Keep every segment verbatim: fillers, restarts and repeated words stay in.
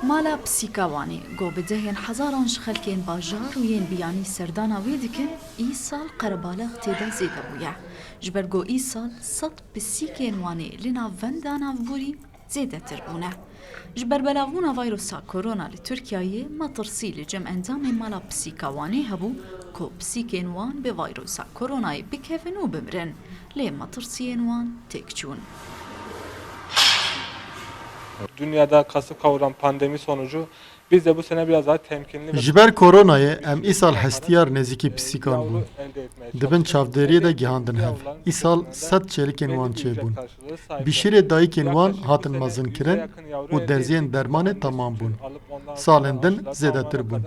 Mala Pisîka Wanê, ku bi dehên hezaran ji xelkên bajar û yên biyanî serdana wê dikin, îsal qerebalex tê de zêde bûye. Ji ber ku îsal sed pisîkên Wanê li navenda navborî zêdetir bûne. Ji ber belavbûna vayrosa korona li Tirkiyeyê, metirsî li cem endamên Mala Pisîka Wanê hebû ku pisîkên wan bi vayrosa koronayê bikevin û bimirin. Lê metirsiyên wan têk çûn. Dünyada kasıp kavuran pandemi sonucu biz de bu sene biraz daha temkinli ve Ji ber koronayê em îsal hestiyar nêzîkî pisîkan bûn. Di bin çavdêriyê de gihandin hev. Îsal sed çêlikên wan çêbûn. Bişîrê dayikên wan hatin mezinkirin û derziyên dermanê temam bûn. Salên din zêdetir bûn.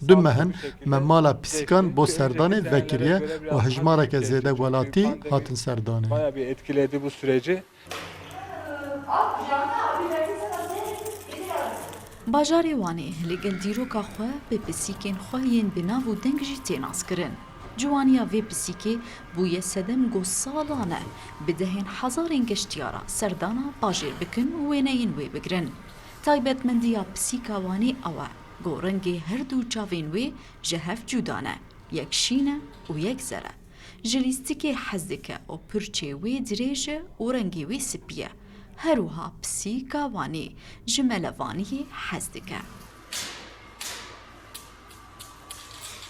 Du meh in me mala pisîkan bo serdanê vekiriye û hejmareke zêde welatî hatin serdanê. Bayağı bir etkiledi bu süreci. Bajarê Wanê li gel dîroka xwe bi pisîkên xwe yên bi nav û deng jî tê naskirin. Ciwaniya vê pisîkê bûye sedem ku salan e bi dehên hezarên geştiyara serdana bajêr bikin û wêneyên wê bigrin. Taybetmendiya pisîka Wanê ew e ku rengê her du çavên wê ji hev cuda ne, yek şîn e û yek zer e. Ji lîstikê hez dike û pirçê wê dirêj e û rengê wê spî ye. Her wiha pisîka Wanê ji melevaniyê hez dike.